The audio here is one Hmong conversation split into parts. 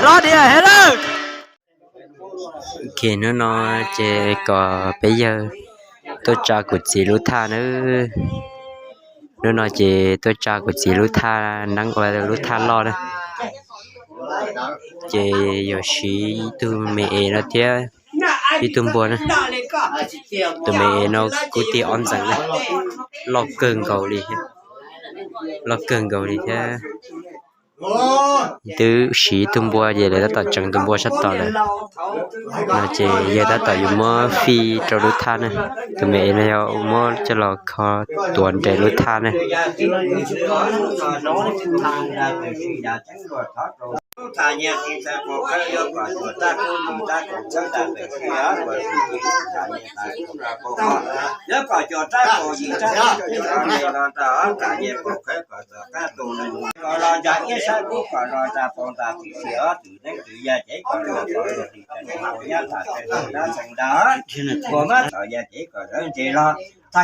Ob diav he lawm. Hnub no ces kom peb yawg tuaj tsa kuv txiv lub thaj nawb. Hnub no ces tuaj tsa kuv txiv lub thaj, neeb ua lub thaj loj na. Ces yuav siv ib tug me es no thiab ib tug npua na. Tus me es no kuj tiag ob ntxeev na, loj kawg nkaus li thiab, loj kawg nkaus li thiab. Twb siv ib tug npua ces lawv tab tom tseev tus npua sab tod lawm. No ces yawg tab tom yuav muab fij rau lub thaj na. Tus me es no yog muab coj los kho tuav nres lub thaj na. Thaj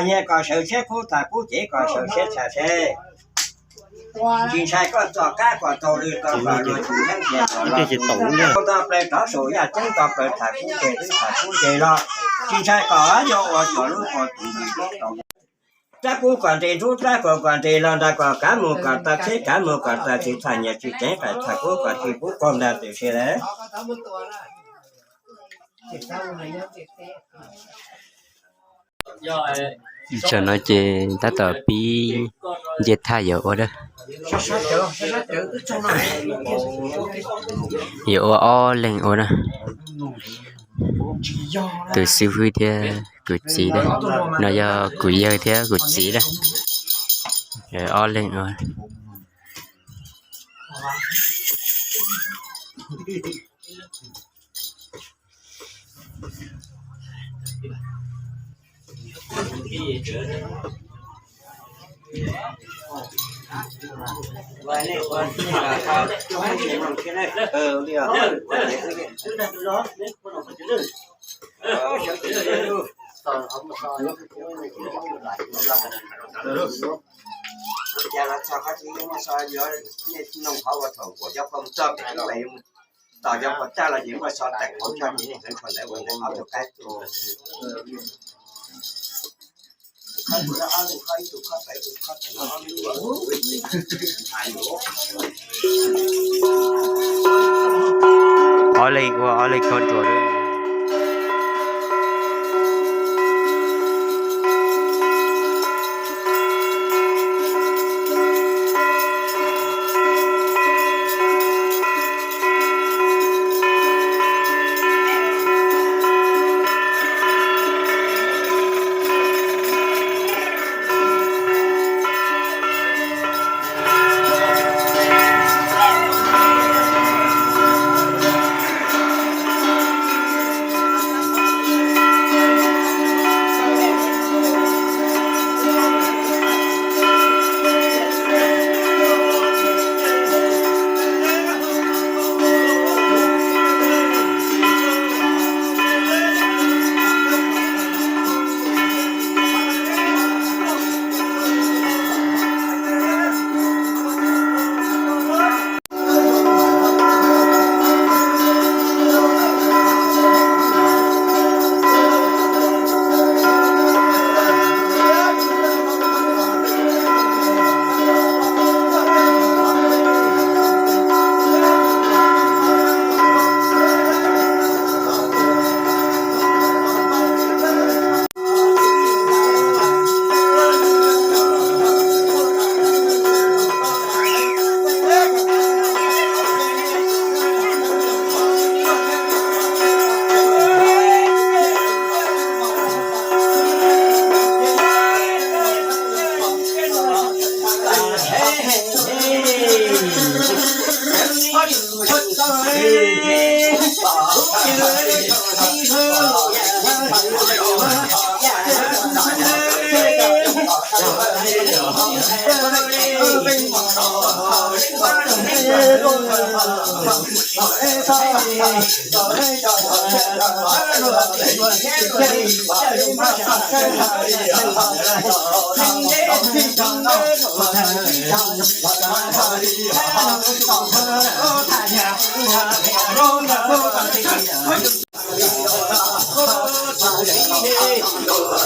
nyaj kom sawv tshiab kub, thaj kub ces kom sawv tshiab tshaj seb. Tsis ntshai koj txom kab kom taug lw tau kom luag tsis neeb cia kom los tau plaws rov saum yaj ceeb tau plaws tham kub ces twb tham kub ces los tsis ntshai kom yuav ua cov lub qhov tus ntsis lub tau. Rab kub kom nres nrub rab kaus kom nres los nrag kom kav mus kom tau tsheb kav mus kom tau tsis tham nyias tsis ceev qais tham kub kom tsis pub qaug ntag tiam sis lawm. Tam no ces tab tom pib nce thaj yuav ua, yuav ua ob leeg ua na. Tus xib hwb thiab kuv txiv na, no yog kuv yawg thiab kuv txiv na, ob leeg ua. Tos cov pov tsaj los ces muaj so tawm hauv tso ces nej heev tshaj ntawd ua ntawd ob tug qaib. Ob leeg ua ob leeg kho ruam.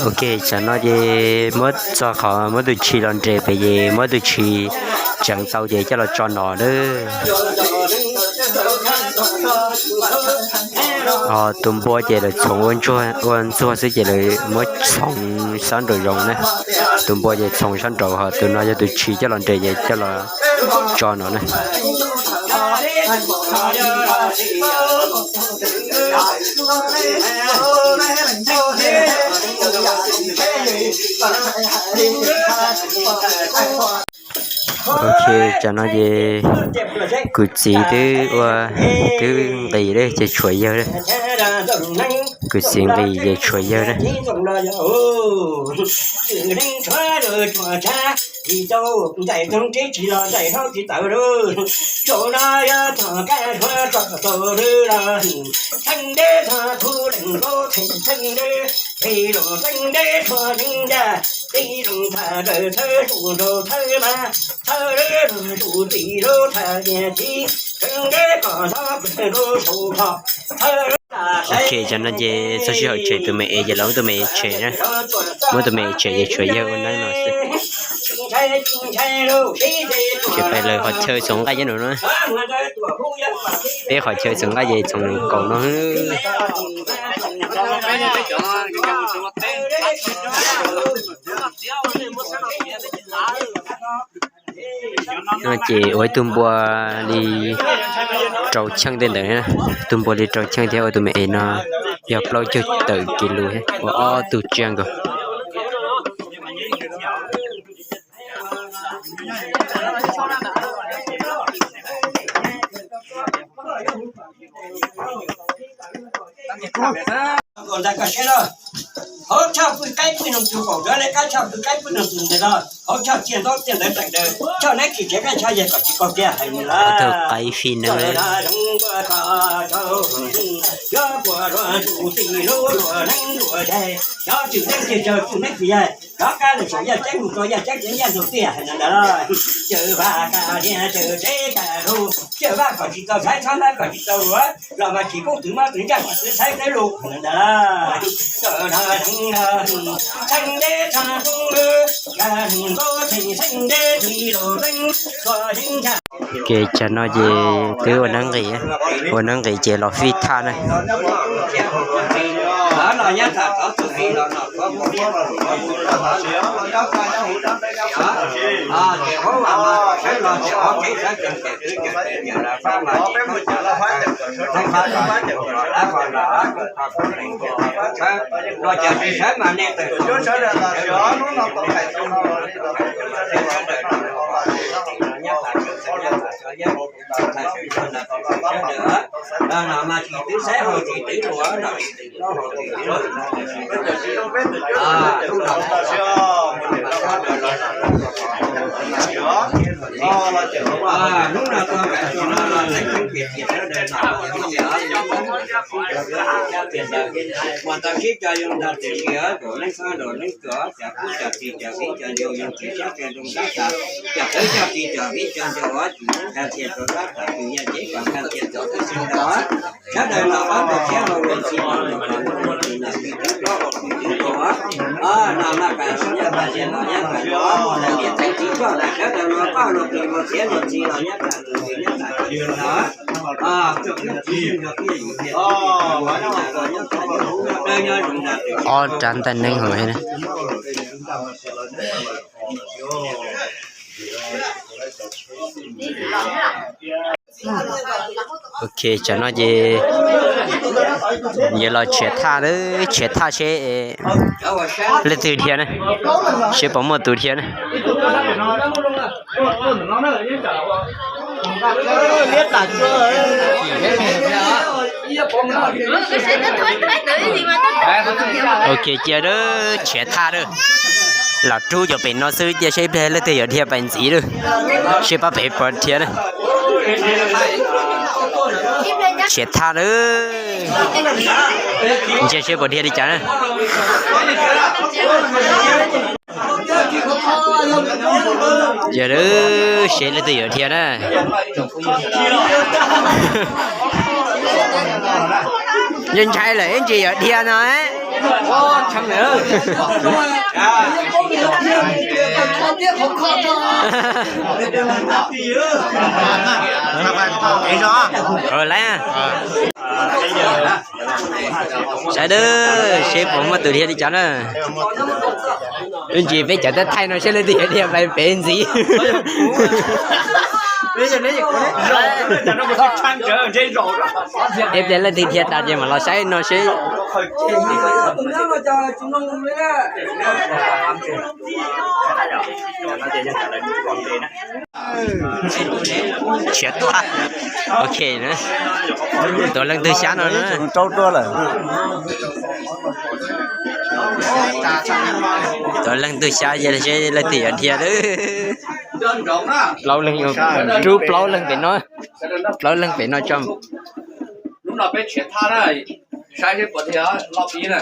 Ok, tsam no ces muab txog qhov muab tus tshis los nres pem ces muab tus tshis tseev tau ces coj los tso no lawm. Ho tus npua ces lawv txhoov ua ntxuag xwb ces lawv muab txhoov sab nraum zoov na. Tus npua ces txhoov sab nraud, ho tus no yog tus tshis coj los nres ces coj los tso no na. Ok, tsam no ces kuv txiv twb ua, twb nqis lawm ces tshuav yawg lawm. Kuv txiv nqis ces tshuav yawg lawm. Ok, tsam no ces txog sij hawm tshem tus me es ces los muab tus me es tshem na. Muab tus me es tshem ces tshuav yawg ua neeb no xwb. Ces peb lawv qhov chaw txhoov nqaij nyob no na. Peb qhov chaw txhoov nqaij ces txhoov kaum no. No ces ua ib tug npua li rau cheej tej ntawd, tus npua li rau cheej thiab ua tus me es no yog plaub caug tawm kis lus, ua ob tug tsiaj nkaus. Hauv choj pw qaib pw noog tus kaum, cov le kab choj pw qaib pw noog tus ntawd los hauv choj txiaj ntaub txiaj ntawv tawm daws, choj neeb tsis tsev kab choj yawg kom tsis kaug tiag hais li lawm. Thaum qaib fij neeb, cov puas luag tus txij lub luag neeb luag yaig, cov tswm neeb tsis tsawg tswm neeb tsis yaig, cov kab lwm saum yaj ceeb mus rau yaj ceeb ceeb yaj ntug tiag hais li ntawd. Cawm vaj kam niag cawm tsev kam lug, cawm vaj kom tsis tau tshaib, tshaib vaj kom tsis tau luav, los mas tsis pub twv mob twv ntsaj kom twv tshaib twv lug hais li ntawd. Ces tsam no ces twb ua neeb nqis, ua neeb nqis ces los fij thaj na. Ob rab ntaj neeb hauv thiab. Ok, tsam no ces yuav los tshiav thaj lawm, tshiav thaj seb leej twg dhia na, seb puas muaj tus dhia na. Ok, cia lawm, tshiav thaj lawm. Los rub cov pem no xwb, cia seb ib pliag leej twg yuav dhia pais ntxiv lawm, seb pab pem puas dhia na. Tshiav thaj lawm, ntsia seb puas dhia li cas na. Yog lawm, seb leej twg yuav dhia na. Ntshai ntshai lawm ib ntsis yuav dhia no. Lawm, saib dab, seb puas muaj tus dhia li cas na. Ib ntsis peb cov thaij thaij no seb leej twg yuav dhia pais pem ntxiv. Ib pliag leej twg dhia tas ces mam los saib no seb. Tshiav tuaj. Ok, tuav leej twg xyab no na. Tuav leej twg xyab ces seb leej twg yuav dhia lawm. Plaub leeg, rub plaub leeg pem no, plaub leeg pem no tso. Hnub no peb tshiav thaj na, saib seb puas dhia loj pib na.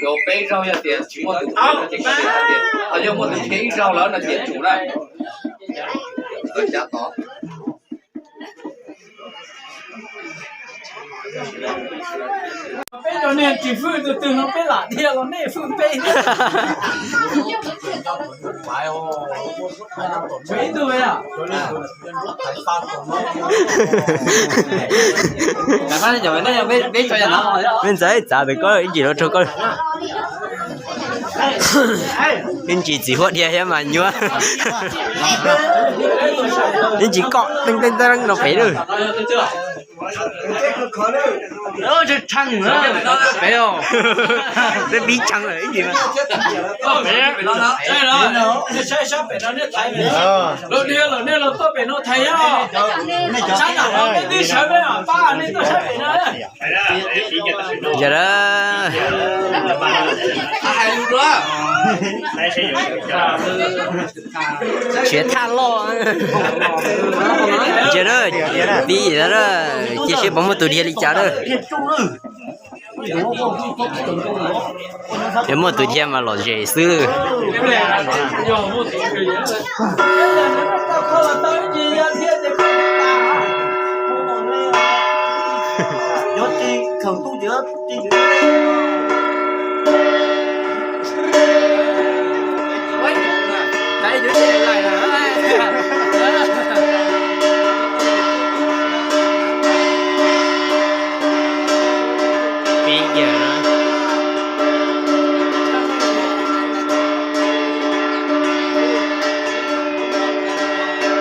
Yuav peb zaug yog tias tsis muaj tus dhia no ces koj dhia, ho yog muaj tus dhia ib zaug lawm no ces tsum na. Peb cov niag tsis fwj tus twg no peb lam dhia los nej fwj peb. Ib tug. Mej ntxawm, txav tus koj ib ntsis los rau koj. Ib ntsis txiv huab dhia thiab mas nyuaj. Ib ntsis koj teeb teeb teeb no pem lawm. Peb pib tshee lawm ib ntsis. Yog lawm, tshiav thaj loj. Ntsia na, pib na, cia seb puas muaj tus dhia li cas na. Yog muaj tus dhia mas lom zem xwb.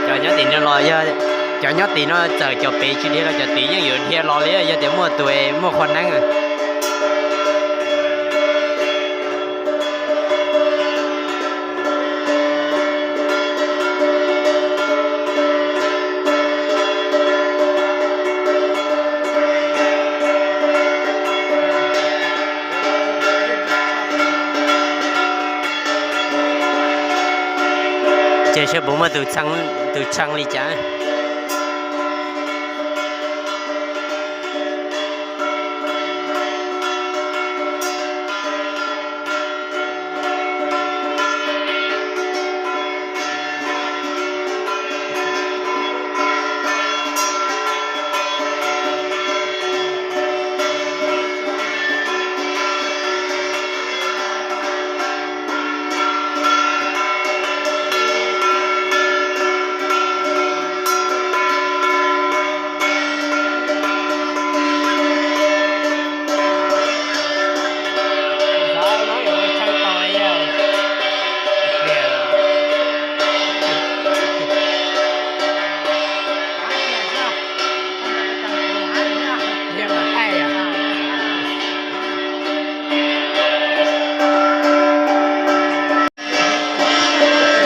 Cov nyob tim no los yog, cov nyob tim no txawm cov pem tsis dhia los cov tim yeej yuav dhia los li yog tias muaj tus muaj qhua neeb. Ces seb puas muaj tus tshee li cas.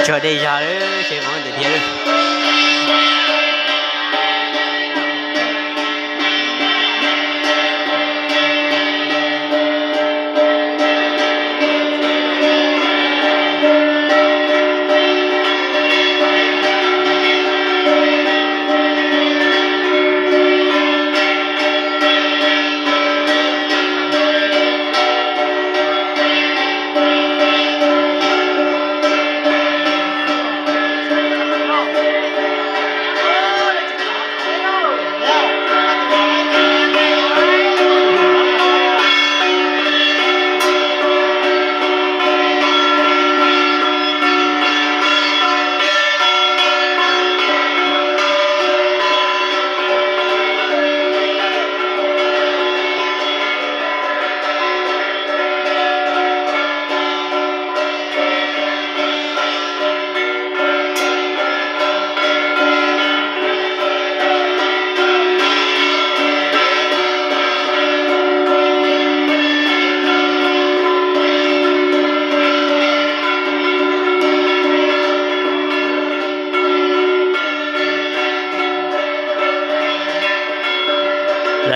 Tshuav dej zog lawm, seb puas muaj tus dhia lawm.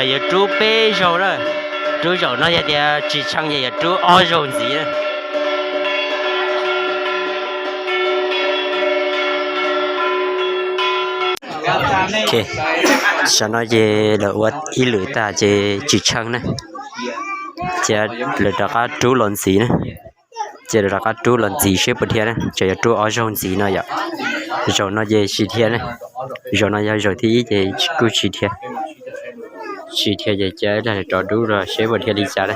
Yuav rub peb zaug na, rub zaum no yog tias tsis tshee ces yuav rub ob zaug ntxiv na. Tam sim no ces lawv ua ib lwm tag ces tsis tshee na, ces lawv rov qab rub los ntxiv na. Ces lawv rov qab rub los ntxiv seb puas dhia na, tseem yuav rub ob zaug ntxiv no yom. Zaum no ces tsis dhia na, zaum no yog zaum thib ib ces kuj tsis dhia, tsis dhia ces cia ib pliag rov rub los seb puas dhia li cas na.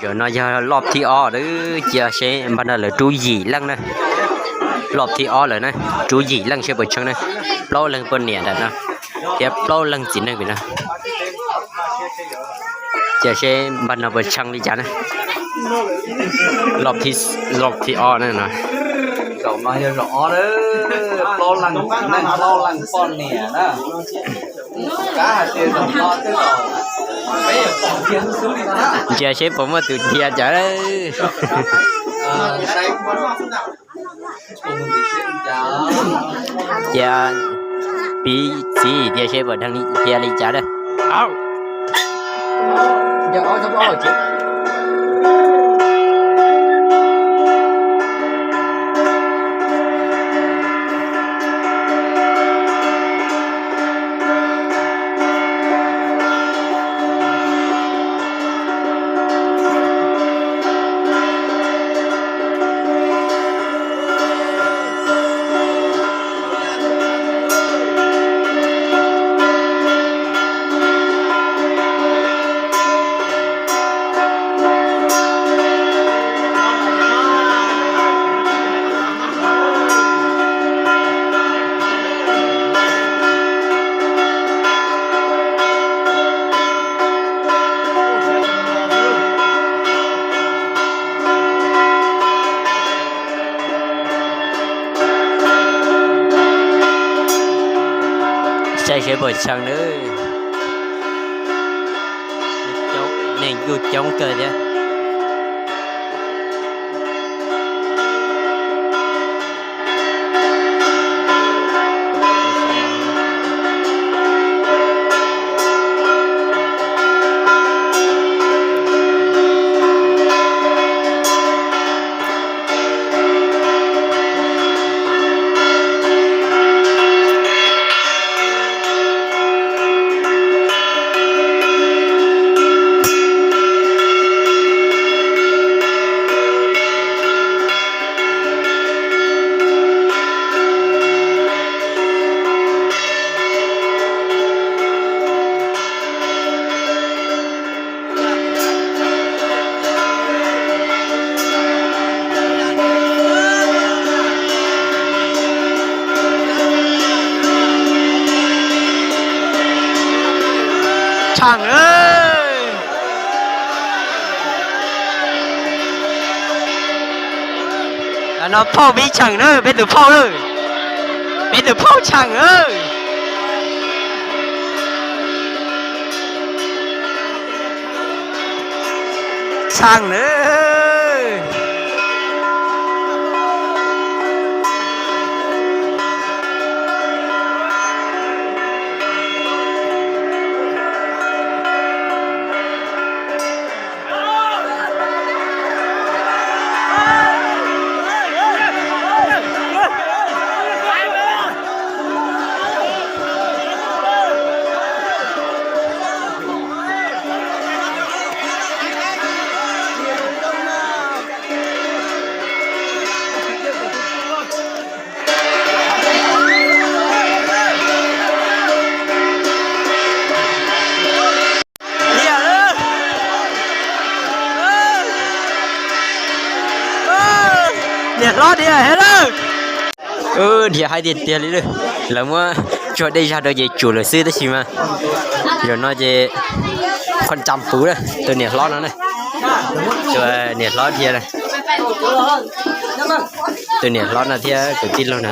Zaum no yog loj thib ob lawm, cia seb npaj no lawv rub yim leej na. Loj thib ob lawm na, rub yim leej seb puas tshee na. Plaub leeg poj niam ntawm no thiab plaub leeg txiv neej pem no. Cia seb npaj no puas tshee li cas na. Loj thib, loj thib ob na no. Zaum no yog zaum ob, plaub leeg txiv neej plaub leej poj niam na. Ntsia seb puas muaj tus dhia cas. Cia piv txiv tias seb puas dhia li cas na. Saib seb puas tshee nawb. Neeg kuj coob kawg thiab. Tshee, no phauj pib tshee na, peb tus phauj na, peb tus phauj tshee. Tshee na. Niam hlob dhia heev lawm. Dhia haib tiag tiag li lawm. Lawv muab tsuag dej zag rau ces tsum lawm xwb tab sis mas zaum no ces qhov tsam puv lawm tus niam hlob no na. Tus niam hlob dhia, tus niam hlob no thiab kuv tij laug no,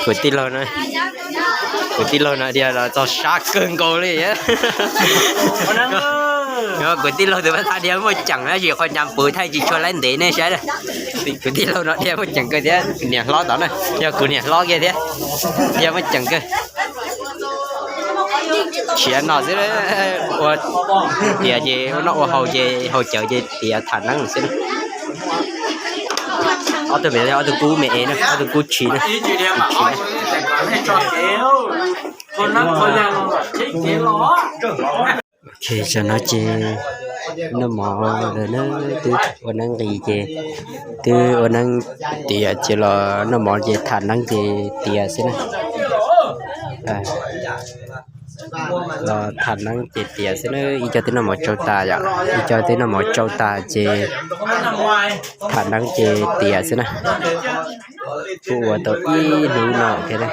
kuv tij laug no, kuv tij laug no dhia los txog sab kawg nkaus li. Kuv tij laug tus paj thab dhia muaj ceem tab sis qhov cas pw thaij tsis tshua laib ntev nej saib. Kuv tij laug no dhia muaj ceem kawg thiab, niam hlob tod na, yog kuv niam hlob kiag thiab, dhia muaj ceem kawg. Tshiav no xwb, ua tiav ces ua noj ua haus ces haus cawv ces tiav tham neeb xwb. Ob tug me, ob tug kub me es na, ob tug kub tshis na. Tam no ces noj mov lawm na, twb ua neeb nqis ces, twb ua neeb tiav ces los noj mov ces tham neeb ces tiav xwb na. Los tham neeb ces tiav xwb na, ib co twb noj mov tsau tas yom, ib co twb noj mov tsau tas ces tham neeb ces tiav xwb na. Kuv ua tau ib hnub no thiab na.